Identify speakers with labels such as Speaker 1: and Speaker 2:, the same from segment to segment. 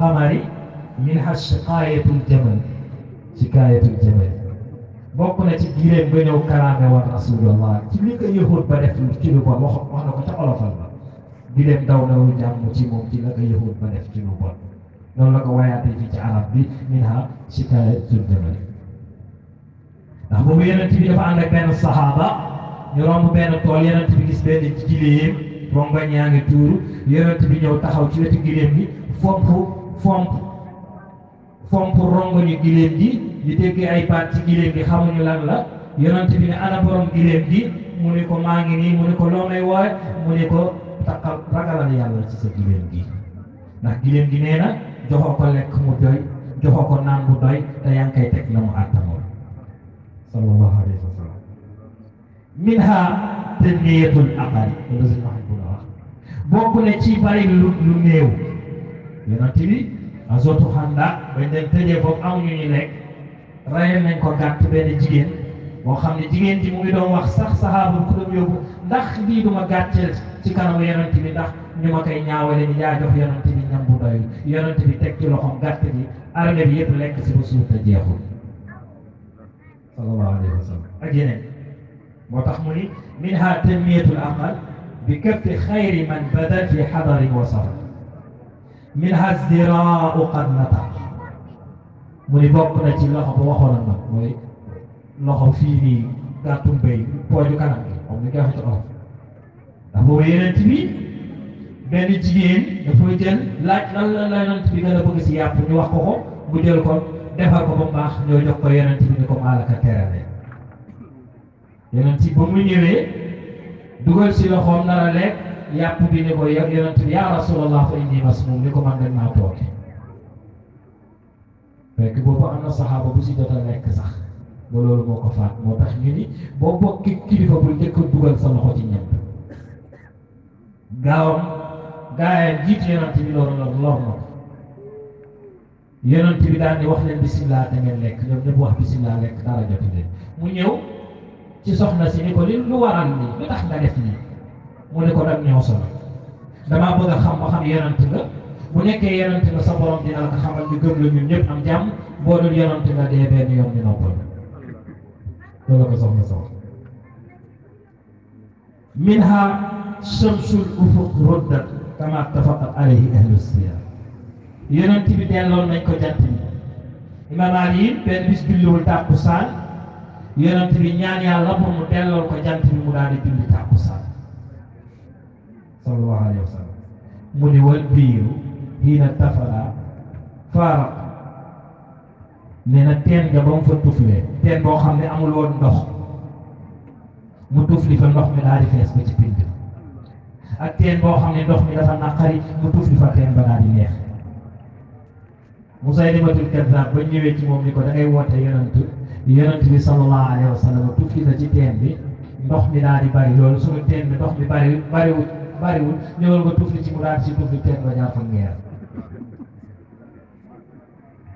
Speaker 1: qamari minha shiqaayatul jamal shikaayatul jamal bokk na ci gileem ba ñëw kalaame woon rasulullah ci li ko yëxut ba def ci lu bon wax na ko ca olofal ba gileem daw na wu jàmm ci moom ci la ko yëxut ba def ci lu bon noonu la ko wayaatee fii ci arab bi minha shikaayatul jamal ndax boobu yonent bi dafa ànd ak benn saxaaba ñu romb benn tool yonent bi gis benn gileem rongoñ yaa ngi tuuru yonent bi ñëw taxaw ci wetu gileem gi fomp rongoñu gileem gi ñu dégg ay baat ci gileem gi xamuñu lan la yonent bi ne ana borom gileem gi mu ne ko maa ngi nii mu ne ko loo may wooye mu ne ko takkal ragalal yàlla ci sa gileem gi ndax gileem gi nee na joxoo ko lekk mu doy joxoo ko naan mu doy te yaa ngi koy teg la mu àttamoon sallallahu alayhi wa sallam minha tanmiyatul aqali loolu suñu wax bu la wax bokk na ci bari lu néew yonent bi azotu xanda bañ leen tëjee foofu amuñu ñu lekk rayal nañ ko gàtt benn jigéen boo xam ne jigéen ji mu ngi doon wax sax saxaabul ku doon yóbbu ndax lii duma gàcceel ci kanamu yonent bi ndax ñu ma koy ñaawale ni yaa jox yonent bi ñam bu doy yonent bi teg ci loxoom gàtt gi armée bi yëpp lekk si ba suuf te jeexul sallallahu alayhi wa sallam ak yeneen moo tax mu ni minha tanmiyatul aqal bi kaffi xayri man bada fi xadarin wa safar minha ziraau qad nata mu ni bokk na ci loxo ba waxoon na mooy loxo fii nii gàttum béy pooju kanam gi moom ni koy wax ci olof ndax boobu yonent bi benn jigéen dafa jël laaj lan la yonent bi gën a bëgg si yàpp ñu wax ko ko mu jël ko defar ko ba mu baax ñoo jox ko yonent bi ni ko maalaka terale yonent bi ba mu ñëwee dugal si loxoom nar a lekk yàpp bi ni ko yonent bi yaa rasulallah fa inni masmum ni ko man dañ maa tooke fekk boobu am na saxaaba bu si jot a lekk sax ba loolu moo ko faat moo tax ñu ni boo bokki kilifa bul njëkk a dugal sa loxo ci ñam gaayam jiit yonent bi loolu lor na ko yonent bi daal ni wax leen bisimilah da ngeen lekk ñoom ñëpp wax bisimilah lekk dara jotu leen mu ñëw ci soxna si ni ko li lu waral lii lu tax nga def nii mu ne ko dag ñëw solo damaa bëgg a xam ba xam yonent nga bu nekkee yonent nga sa borom dina la ko xamal ñu gëm la ñun ñëpp am jàmm boo dul yonent nga dee benn yoon ñu noppal loolu la ko soxna sox minha shamsul ufuq ruddat kama tafaqat alayhi ahlu siyar yonent bi delloon nañ ko jant bi imam Ali benn bis julliwul tàkkusaan yonent bi ñaan yàlla pour mu dellool ko jant bi mu daal di julli tàkkusaan sallallahu alayhi wa sallam mu ni wal biiru hiina tafala faaraq nee na teen nga ba mu fa tuflee teen boo xam ne amul woon ndox mu tufli fa ndox mi daal di fees ba ci pind ak teen boo xam ne ndox mi dafa naqari mu tufli fa teen ba daal di neex Musaylimatul Kazzaab ba ñëwee ci moom ni ko da ngay woote yonent bi sallallahu alayhi wa sallam tufli na ci teen bi ndox mi daal di bari loolu suñu teen bi ndox mi bariwul ñëwal nga tufli ci mu daal di ci tufli teen ba jaar fa ngeer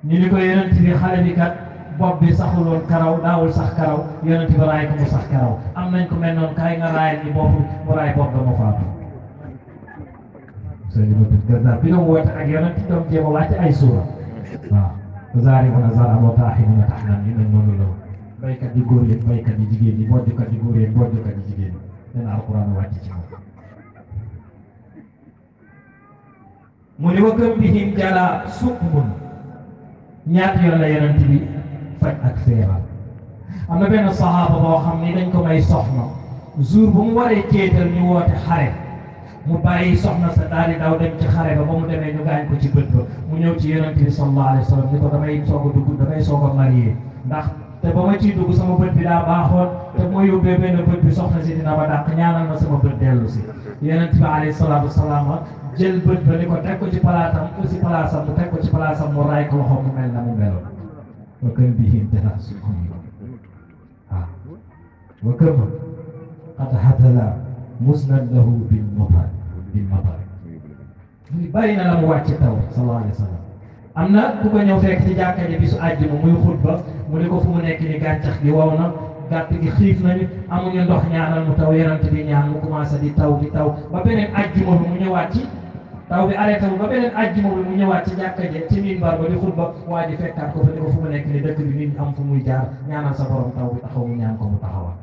Speaker 1: ñu ni ko yonent bi xale bi kat bopp bi saxuloon karaw daawul sax karaw yonent bi raay ko mu sax karaw am nañ ko mel noonu kaay nga raayal ni bopp mu raay bopp ba ma faatu Musaylimatul Kazzaab bi doon woote ak yonent doon jéem a wàcc ay suura waaw zaaribuna zar'an wa taahiruna tahnan ñu ne noonu la baykat yi góor yeeg baykat yi jigéen ñi bojjukat yi góor yeeg bojjukat yi jigéen ñi nee na alquran wàcc ci moom mu ne wa kam bihim jala suqmun ñaata yoon la yonent bi faj ak feebar am na benn saxaaba boo xam ni dañ ko may soxna jour bu mu waree ceetal ñu woote xare mu bàyyi soxna sa daal di daw dem ci xare ba mu demee ñu gaañ ko ci bët ba mu ñëw ci yonent bi sallallahu alayhi wa sallam ni ko damay soog a dugg damay soog a marié ndax te ba ma ciy dugg sama bët bi daa baaxoon te moo yóbbee benn bët bi soxna si dina ma dàq ñaanal ma sama bët dellu si yonent bi alayhi salaatu wasalaam jël bët ba ni ko teg ko ci palaatam aussi palaasam mu teg ko ci palaasam mu raay ko loxo mu mel na mu meloon wa kam bihim jala suqmun waaw wa kam qad hatala musnad lahu bil matar bari na la mu wàcc taw sallallahu alayhi wa sallam am na ku ko ñëw fekk ci jàkka ji bisu àjjuma muy xutba mu ne ko fu mu nekk ni gàncax gi wow na gàtt gi xiif nañu amuñu ndox ñaanal mu taw yonent bi ñaan mu commencé di taw ba beneen àjjuma bi mu ñëwaat ci taw bi arrêté wu ba beneen àjjuma bi mu ñëwaat ci jàkka ji ci minbar ba di xutba waa ji fekkaat ko fa ne ko fu mu nekk ni dëkk bi nit am fu muy jaar ñaanal sa borom taw bi taxaw mu ñaan ko mu taxawal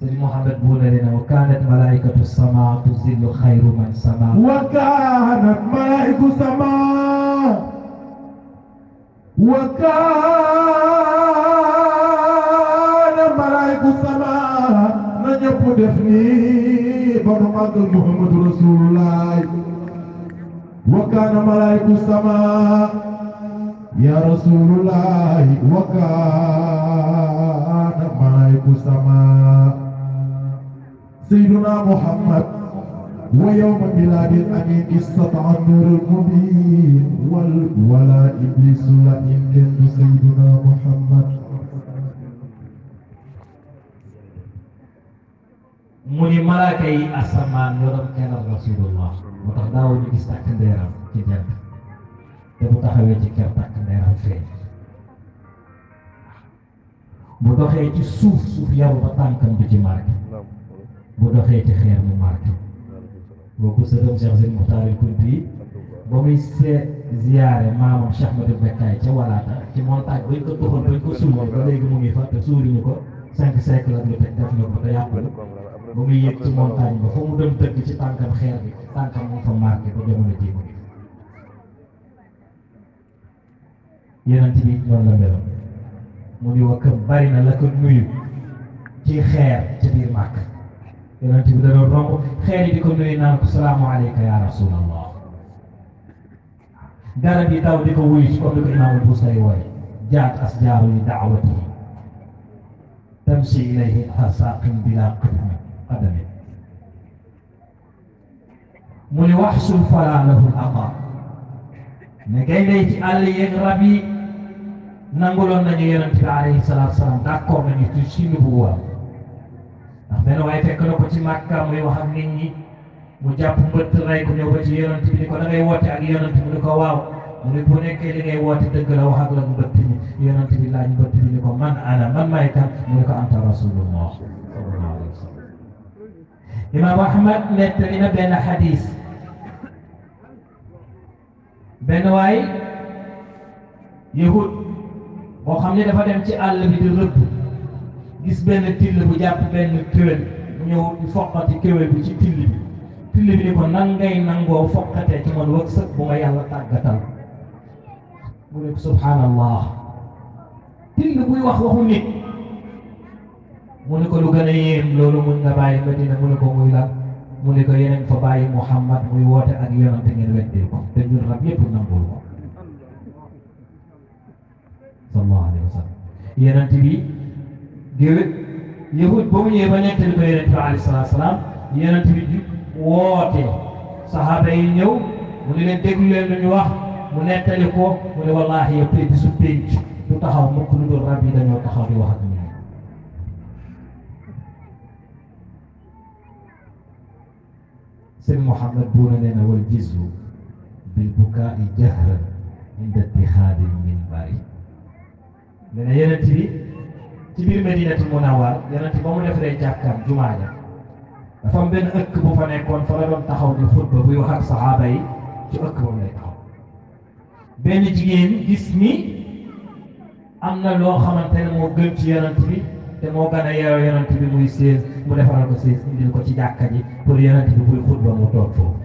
Speaker 1: sëñ Mouhamed Bouna nee na wa kaanat malaikatu sama tuzillu xayru man sama
Speaker 2: wa kaanat malaiku sama wa kaana malaiku sama na ñëpp def nii ba nu màggal Muhammadu Rasulullah wa kaana malaiku sama ya Rasulullah wa kaana malaiku sama سيدنا محمد ويوم ميلاد الأمين استطاع النور المبين ولا إبليس لئن كنت سيدنا محمد
Speaker 1: muni malaaka yi asamaan ñoo doon kennal rasulullah moo tax daaw ñu gis takk ndeeram ci jant te bu taxawee ci ker takk ndeeram feeñ bu doxee ci suuf yaru ba tànkam bi ci marqué bu doxee ci xeer mu marqué boobu sëram Cheikh Sëñ Muxtaar Kunti ba muy ziyaare maamam Cheikh Madou Bekkaay ca Walaata ci montagne bañ ko doxal bañ ko suul ba léegi mu ngi fa te suuluñu ko 5 siècle ak lu teg def na ko te yàqul ba muy yëg ci montagne ba fa mu dem dëgg ci tànkam xeer bi tànkam mu fa marqué ba jamono ji mu ngi yeneen bi noonu la meloon mu ni wa kër bari na la ko nuyu ci xeer ca biir màkk yonent bi da doon romb xeer yi di ko nuyu naan ko salaamu aleyka ya rasulallah garab yi daw di ko wuyu ci comme ni ko imaamul Busayri wooye jaat asjaaru li daawatihi tamshi ilayhi asaqin bila qadamin mu ni waxsul fala lahu aqa ne gaynde ci àll yeeg rab yi nanguloon nañu yonent bi alayhi salaatu salaam d'accord nañu ci nubuwa ndax benn waaye fekk na ko ci Màkka muy wax ak nit ñi mu jàpp mbëtt rey ko ñëw ba ci yonent bi ni ko da ngay woote ak yonent mu ni ko waaw mu ni bu nekkee li ngay woote dëgg la wax ak la mbëtt mi yonent bi laaj mbëtt bi ni ko man ana man maay kan mu ni ko anta rasulullah sallallahu alayhi wa sallam imam Ahmad nettali na benn xadis benn waay yahud boo xam ne dafa dem ci àll bi di rëbb gis benn till bu jàpp benn kéwél mu ñëw di foqati kéwél bi ci till bi ni ko nan ngay nangoo foqatee ci man wërsëg bu ma yàlla tàggatal mu ne ko subhanallah till buy wax waxu nit mu ne ko lu gën a yéem loolu mun nga bàyyi Madina mu ne ko muy lan mu ne ko yeneen fa bàyyi Muhammad muy woote ak yonante ngeen weddee ko te ñun rab yépp nangul ko sallallahu alayhi wa sallam yonante bi géwét yahud ba mu ñëwee ba nettali ko yonent bi alayhi salaatu salaam yonent bi woote saxaaba yi ñëw mu ne leen déglu leen lu ñu wax mu nettali ko mu ne wallaahi yow tey bisu pénc du taxaw mukk lu dul rab yi dañoo taxaw di wax ak ñun sëñ Mouhamed Bouna nee na wal jizzu bil bukaa'i jahran inda ittixaadi minbari nee na yonent bi ci biir Medinatul Munawwar yonent ba mu defaree jàkkaam jumaa ja dafa am benn ëkk bu fa nekkoon fa la doon taxaw di xutba buy wax ak saxaaba yi ci ëkk boobu lay taxaw benn jigéen gis ni am na loo xamante ne moo gën ci yonent bi te moo gën a yeewoo yonent bi muy sées mu defaral ko sées indil ko ci jàkka ji pour yonent bi buy xutba mu toog foofu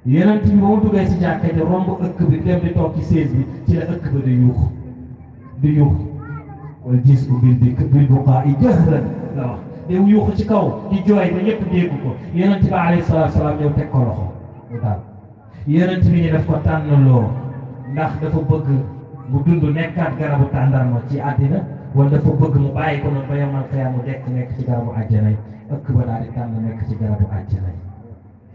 Speaker 1: yonent bi ba mu duggee ci jàkka ji romb ëkk bi dem di toog ci sées bi ci la ëkk ba di yuuxu wal jiz'u bil bukaa'i jahran la wax day yuuxu ci kaw di jooy ba ñëpp dégg ko yonent bi alayhi salaatu salaam ñëw teg ko loxo mu daal yonent bi ni daf ko tànnaloo ndax dafa bëgg mu dund nekkaat garabu tàndarma ci àddina wala dafa bëgg mu bàyyi ko noonu ba yomal xiyaam mu nekk ci garabu àjjana yi ëkk ba daal di tànn nekk ci garabu àjjana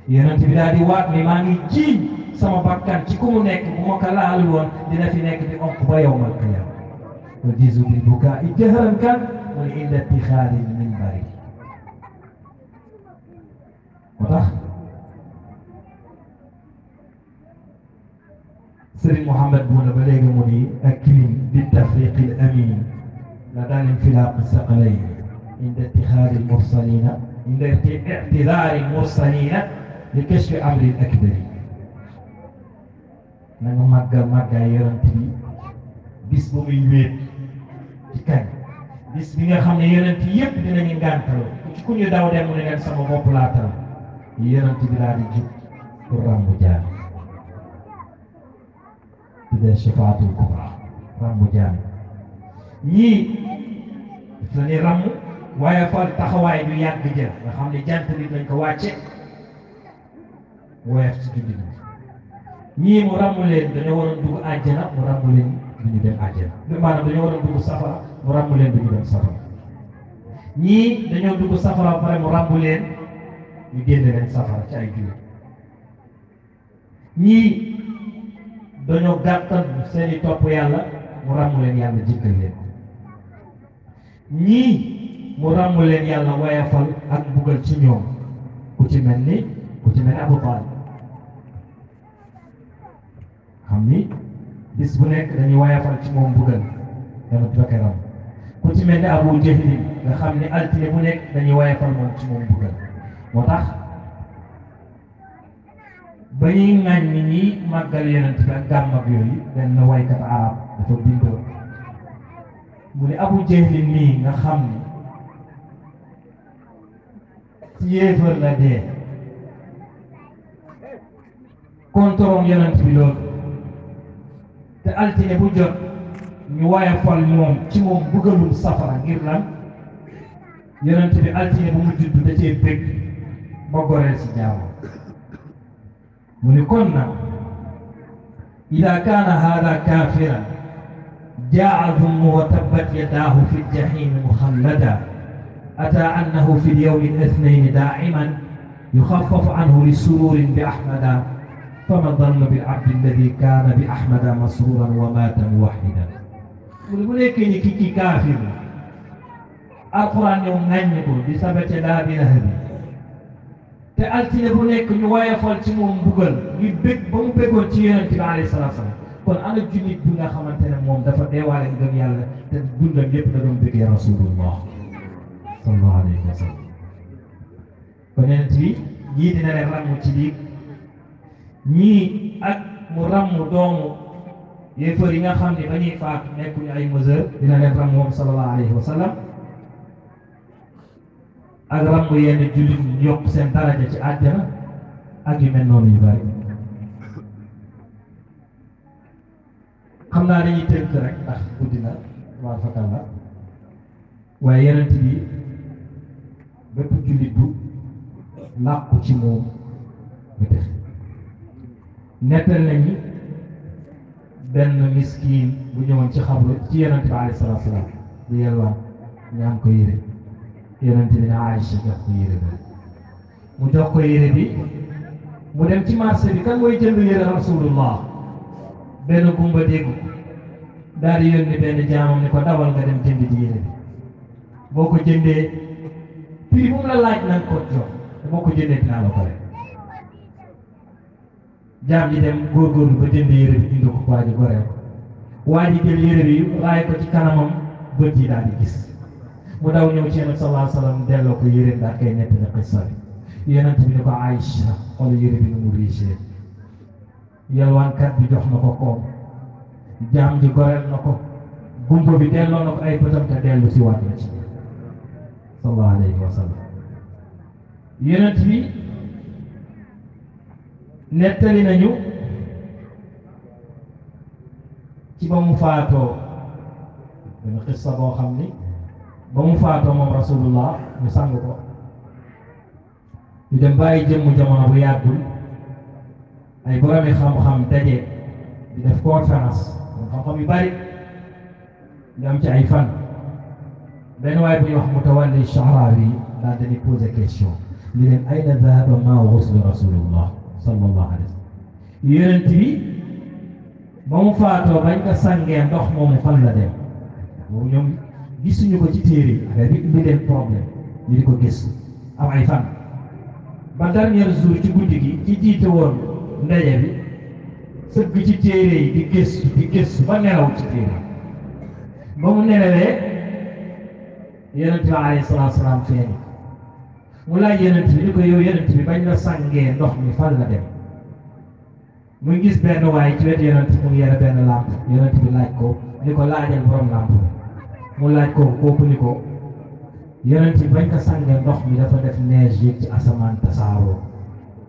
Speaker 1: yi yonent bi daal di waat ni maa ngi jiiñ sama bakkan ci ku mu nekk bu ma ko laalul woon dina fi nekk di onk ba yomal xiyaam wal jiz'u bil bukaa'i jahran kan mu ne inda ittixaadil minbari moo tax Sëriñ Mouhamed Bouna ba léegi mu ni akrim bi tafriqil amin la daan infilaaq saqalayn inda ittixaadil mursalina inda i'tidaaril mursalina li kashfi amril akbari na nga màggaay yonent bi bis bu muy wéet ci kañ bis bi nga xam ne yonent yépp dinañu ngàntal ku ñu daw dem mu ne leen sama bopp laa tal yonent bi daal di jub pour ràmbu jaam tuddee shafaatul kubra ràmbu jaam ñii daf la ni ràmm waaye fal taxawaay du yàgg jël nga xam ne jant bi lañ ko wàcce woyof ci jullit ñii mu ràmm leen dañoo waroon dugg àjjana mu ràmm leen du ñu dem àjjana maanaam dañoo waroon dugg safara mu ràmm leen du ñu dem safara ñii dañoo dugg safara ba pare mu ràmm leen ñu génne leen safara ci ay jullit ñii dañoo gàttal seeni topp yàlla mu ràmm leen yàlla jéggal leen ñii mu ràmm leen yàlla woyafal ak mbugal ci ñoom ku ci mel ni Abu Talib xam ni bis bu nekk dañuy woyafal ci moom mbugal yàlla du ko ram ku ci mel ni Abu Jahlin nga xam ni altine bu nekk dañuy woyafal moom ci moom mbugal moo tax ba ñuy ŋàññ ni ñi màggal yonent bi ak gàmm ak yooyu benn waykat arab dafa bindoo mu ne Abu Jahlin nii nga xam ni ci yéefar la dee kontorom yonent bi loolu te altine bu jot ñu woyofal moom ci moom bëggalum safara ngir lan yonent bi altine bu mu judd da cee bëgg ba goreel ci jaamu mu ni kon nag ida kaana hada kafiran jaa dhummu wa tabbat yadaahu fi ljahimi muxallada ata annahu fi lyawmi الاثنين daa'iman yuxaffafu anhu li sururin bi ahmada fama dannu bil abdi alladi kaana bi ahmada masruran wa maata muwaxidan mu nekkee ni ki kaafir la alquran ñëw ŋàññ ko di sabate daa bi lahabi te altine bu nekk ñu woyofal ci moom mbugal ñu bég ba mu bégoon ci yonent bi alayhi salaatu salaam kon ana jullit bi nga xamante ne moom dafa deewaale ngëm yàlla te dundam yépp da doon bëggee rasulullah sallallahu alayhi wa sallam kon yonent bi ñii dina leen ràmm ci lii ñii ak mu ràmm doomu yéefar yi nga xam ne ba ñuy faatu nekkuñu ay mesure dina leen ràmm moom sallallahu alayhi wa sallam ak ràmm yenn jullit ñu yokk seen daraja ci àjjana ak yu mel noonu yu bari xam naa dañuy tënk rek ndax guddi na waa fakal la waaye yonent bi bépp jullit bu làqu ci moom bu tex nettal nañu benn miskiin bu ñëwoon ci xabru ci yonent bi alayhi salaatu salaam bu yelwaan ñu am ko yére yonent bi ne Aïcha jox ko yére bi mu jox ko yére bi mu dem ci marché bi kan mooy jënd yére rasulullah benn gumba dégg ko daal di yónni benn jaamam ni ko dawal nga dem jënd di yére bi boo ko jëndee prix bu mu la laaj nañ ko jox te boo ko jëndee dinaa la ko rek jaam ji dem góorgóorlu ba jënd yére bi indi ko waa ji goreel ko waa ji jël yére bi raay ko ci kanamam bët yi daal di gis mu daw ñëw ci yonent sallallahu alayhi wa sallam delloo ko yére bi daal koy nettali xissa bi yonent bi ni ko Aïcha xool yére bi nu mu riche yalwaankat bi jox na ko koom jaam ji goreel na ko gumbo bi delloo na ko ay bëtam te dellu si waat na ci sallallahu alayhi wa sallam yonent bi nettali nañu ci ba mu faatoo dana xissa boo xam ni ba mu faatoo moom rasulullah ñu sang ko ñu dem bàyyi jëmm jamono bu yàggul ay boromi xam-xam daje di def conférence xam-xam yu bari di am ci ay fan benn waay bu ñuy wax Mutawalli Sha'rawi daal dañuy poser question li leen ayna dhahaba maa ghusli rasulullah sallallahu alayhi wa sallam yonent bi ba mu faatoo bañ ko sangee ndox moomu fan la dem boobu ñoom gisuñu ko ci téere yi affaire bi indi leen problème ñu di ko gis am ay fan ba dernier jour ci guddi gi ci jiite woon ndaje bi sëgg ci téere yi di gëstu ba nelaw ci téere ba mu nelawee yonent bi alayhi salaatu salaam feeñ mu laaj yonent bi ni ko yow yonent bi bañ la sàngee ndox mi fan la dem muy gis benn waay ci wet yonent mu ngi yore benn lampe yonent bi laaj ko ni ko laajal borom lampe bi mu laaj ko kooku ni ko yonent bi bañ ko sàngee ndox mi dafa def neige yéeg ci asamaan tasaaroo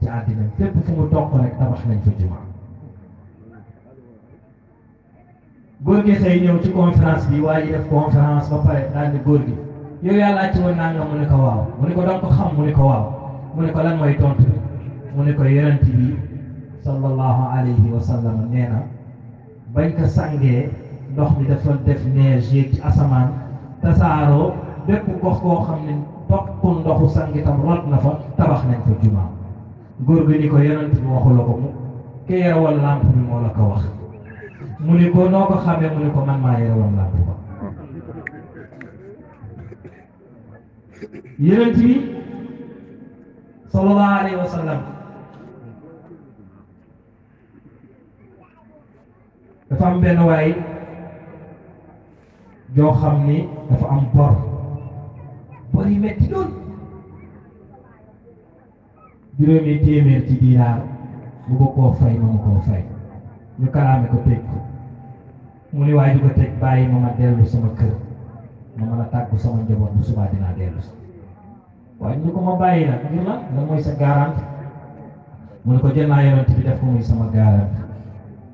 Speaker 1: ci àddina fépp fu mu toq rek tabax nañ fa jumaa góor gi xëy ñëw ci conférence bi waa ji def conférence ba pare daal ni góor gi yow yàlla ci woon naa nga mu ne ko waaw mu ne ko danga ko xam mu ne ko waaw mu ne ko lan mooy tontu bi mu ne ko yonent bi sallallahu alayhi wa sallam nee na bañ ko sàngee ndox mi dafa def neige yéeg ci asamaan tasaaroo bépp gox koo xam ne toqul ndoxu sang itam rot na fa tabax nañ fa jumaa góor gi ni ko yonent bi waxu la ko mu ke yore woon lampe bi moo la ko wax mu ne ko noo ko xamee mu ne ko man maa yore woon lampe ba yonent bi sallallahu alayhi wa sallam dafa am benn waay joo xam ni dafa am bor yi metti doon juróomi téeméer ci diinaar bu ko koo fay ma ma koo fay ñu kalaame ko tëj ko mu ni waaye du ko tëj bàyyi ma dellu sama kër ma mën a tàggu sama njaboot bu subaa dinaa dellu si waaye ñu ko ma bàyyi nag ngir la mooy sa garanti mu ne ko jël naa yonent bi def ko muy sama garanti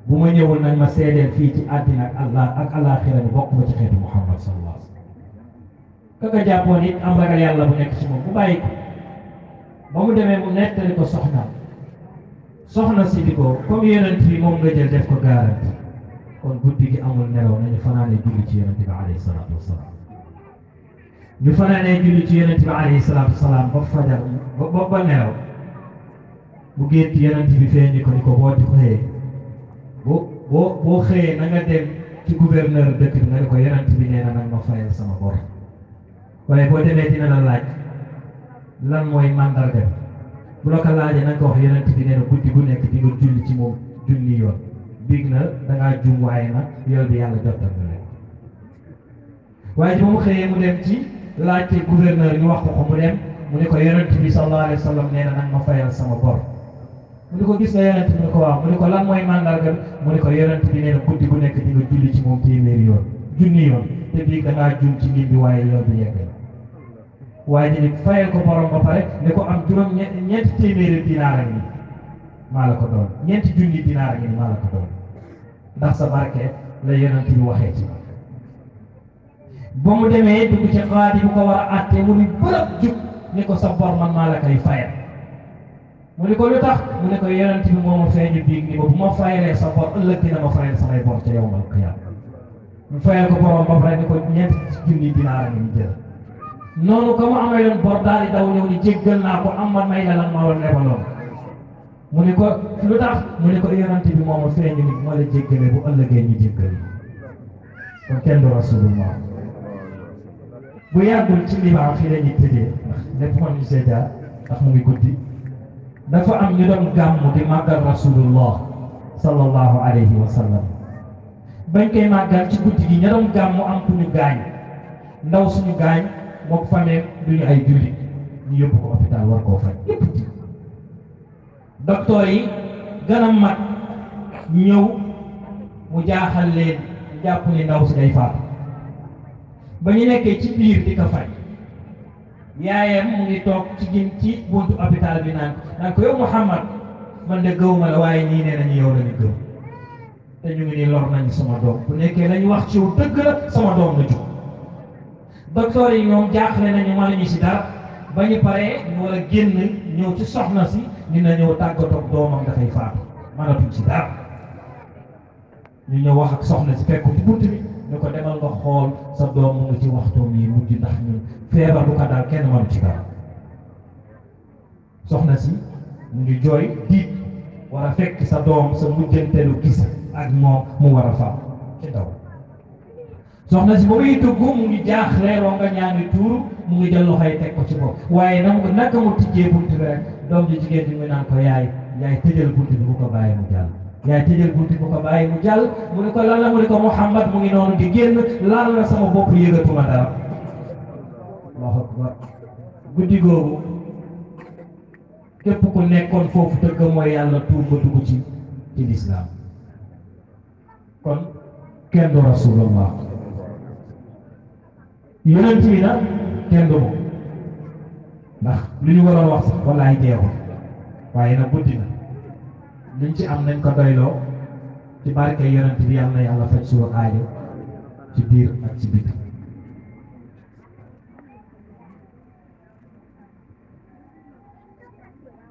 Speaker 1: bu ma ñëwul nañ ma seedeel fii ci àddina ak àllaaxira ni bokk ma ci xeetu Muhammad sallallahu alayhi wa sallam kaka jàppoon it am ragal yàlla bu nekk ci moom bu bàyyi ko ba mu demee mu nettali ko soxna si di ko comme yonent bi moom nga jël def ko garanti kon guddi gi amul nelaw nañu fanaanee julli ci yonent bi alayhi salaatu wasalaam ñu fanaanee julli ci yonent bi alayhi salaatu wasalaam ba fajar ba nelaw bu gént yonent bi feeñi ko ni ko boo di xëyee boo xëyee na nga dem ci gouverneur dëkk bi nga ne ko yonent bi nee na nag ma fayal sama bor waaye boo demee dina la laaj lan mooy mandarga bu la ko laajee na nga ko wax yonent bi nee na guddi gu nekk di nga julli ci moom junni yoon biig na dangaa jum waaye nag yool bi yàlla jottal na leen waaye ba mu xëyee mu dem ci laajte gouverneur ñu wax ko mu dem mu ne ko yonent bi sallallahu alayhi wa sallam nee na nag ma fayal sama bor mu ne ko gis nga yonent mu ne ko waaw mu ne ko lan mooy mandarga mu ne ko yonent bi nee na guddi gu nekk di nga julli ci moom téeméeri yoon junni yoon te biig dangaa jum ci lim bi waaye yool bi yegg waaye ji ni fayal ko borom ba pare ne ko am juróom ñeenti téeméeri dinaar a ngi maa la ko doon ñeenti junni dinaar a ngi maa la ko doon ndax sa barke la yonent bi waxee ci ba mu demee dugg ci xaadi bu ko war a àtte mu ni bërëb jub ni ko sa bor man maa la koy fayal mu ni ko lu tax mu ne ko yonent bi moo ma feeñu biig ni ba bu ma fayalee sa bor ëllëg dina ma fayal samay bor ca yawmal qiyaama mu fayal ko borom ba pare ni ko ñeenti junni dinaar a ngi jël noonu ko mu amee loon bor daal di daw ñëw ni jéggal naa ko am man may la lan ma war lebaloon mu ni ko lu tax mu ni ko yonent bi moo ma feeñu ni ma la jéggalee bu ëllëgee ñu jéggal kon kenn du rasulullah bu yàggul ci Liban fii la ñuy tëjee ndax lépp mën ñu see jaar ndax mu ngi guddi dafa am ñu doon gàmmu di màggal rasulullah sallallahu alayhi wa sallam bañ koy màggal ci guddi gi ña doon gàmmu am ku ñu gaañ ndaw suñu gaañ mook famille duñu ay jullit ñu yóbbu ko hôpital war koo faj yépp ci docteur yi gën a mag ñëw mu jaaxal leen jàpp ni ndaw si day faatu ba ñu nekkee ci biir di ko faj yaayam mu ngi toog ci buntu hôpital bi naan ko yow Muhammad man de gëwuma la waaye ñii nee nañu yow lañu gëm te ñu ngi nii lor nañu sama doom bu nekkee lañu wax ci yow dëgg la sama doom la jóg docteur yi ñoom jaaxle nañu mënuñu si dara ba ñu paree ñu war a génn ñëw ci soxna si dina ñëw tàggatoo ak doomam dafay faatu mënatuñ si dara ñu ñëw wax ak soxna si fekk ci bunt bi ñu ko demal nga xool sa doom mu ngi ci waxtoom yi mujj ndax ñun feebar bu ko daal kenn mënu ci dara soxna si mu ngi jooy diit war a fekk sa doom sa mujjanteelu gis ak moom mu war a faatu ci ndaw soxna si ba muy dugg mu ngi jaaxle ronga ñaa ngi tuuru mu ngi jël loxoy teg ko ci bopp waaye naka mu tijjee bunt bi rek doom ji jigéen bi mu naan ko yaay tëjal bunt bi bu ko bàyyi mu jàll tëjal bunt bi bu ko bàyyi mu jàll mu ne ko lan la mu ne ko Muhammad mu ngi noonu di génn laal na sama bopp yëgatuma dara Allahu akbar guddi googu képp ku nekkoon foofu te gëmoo yàlla tuub ba dugg ci lislaam kon kenn du rasulullah yonent bi nag kenn du moom ndax lu ñu waroon wax sax wallaay jeexul waaye nag guddi na liñ ci am nañ ko doyloo ci barke yonent bi yàlla na yàlla faj suñu aajo ci biir ak ci biti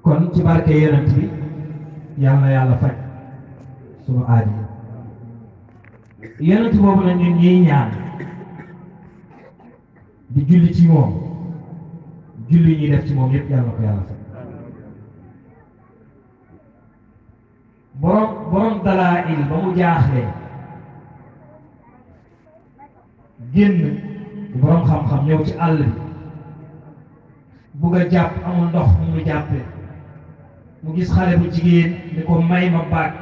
Speaker 1: kon ci barke yonent bi yàlla na yàlla faj suñu aajo yonent boobu nag ñun ñiy ñaan di julli ci moom julli ñuy def ci moom yépp yàlla na ko yàlla faj borom dalaa'il ba mu jaaxlee génn borom xam-xam ñëw ci àll bi bugg a jàpp amul ndox mu jàppee mu gis xale bu jigéen ni ko may ma baag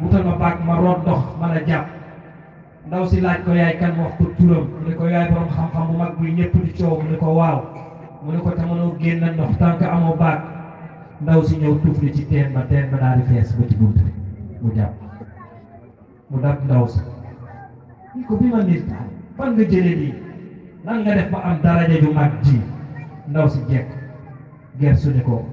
Speaker 1: wutal ma baag ma root ndox mën a jàpp ndaw si laaj ko yaay kan wax ko turam mu ne ko yaay borom xam-xam bu mag bi ñëpp di coow mu ne ko waaw mu ne ko te mënoo génn ndox tant que amoo baag ndaw si ñëw tufli ci teen ba daal di fees ba ci bunt mu jàpp mu dab ndaw si ni ko bi ma nit fan nga jëlee lii nan nga def ba am daraja ju mag ji ndaw si jekk gersu ni ko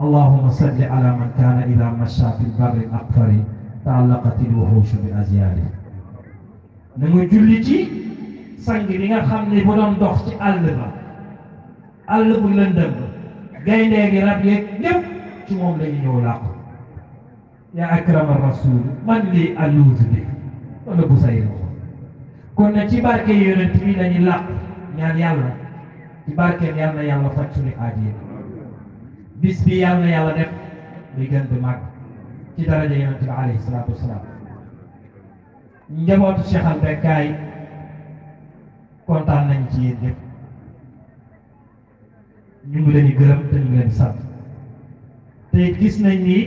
Speaker 1: allahumma salli ala man kaana ida masha fi barri aqfari taallaqati lwuxuushu bi azyaari na nga julli ci sang bi nga xam ne bu doon dox ci àll bu lëndëm gayndee gi rab yeeg ñépp ci moom la ñu ñëw làqu yaa akrama rasul man lii alluutu bi wala bu say kon na ci barke yonent bi lañu làqu ñaan yàlla ci barkeem yàlla na yàlla faj suñu aajo bis bi yàlla na yàlla def muy gën di màgg ci daraja yonent bi alayhi salaatu wasalaam njabootu Cheikh Al Becaye kontaan nañ ci yéen ñëpp ñu ngi leen di gërëm te ñu ngi leen di sant te gis nañ ni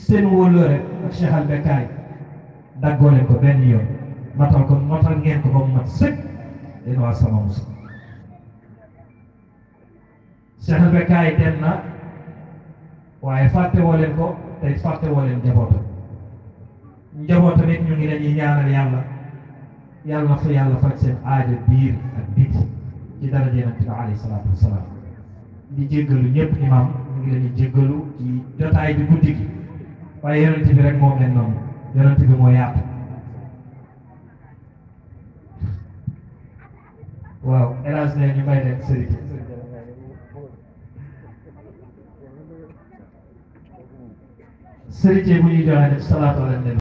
Speaker 1: seen wóllëre ak Cheikh Al Becaye daggoo leen ko benn yoon matal ngeen ko ba mu mat sëkk leen waa sama musa Cheikh Al Becaye dem na waaye fàtte woo leen ko tey fàtte woo leen njabootam it ñu ngi leen di ñaanal yàlla na fa yàlla faj seen aajo biir ak biti ci daraja yonent bi alayhi salaatu wasalaam di jéggalu ñëpp imam ñu ngi leen di jéggalu ci jotaay bi guddi gi waaye yonent bi rek moo mel noonu yonent bi moo yaatu waaw hélas ne ñu may leen sëriñ bu ñuy joxe def salaatu ala nabi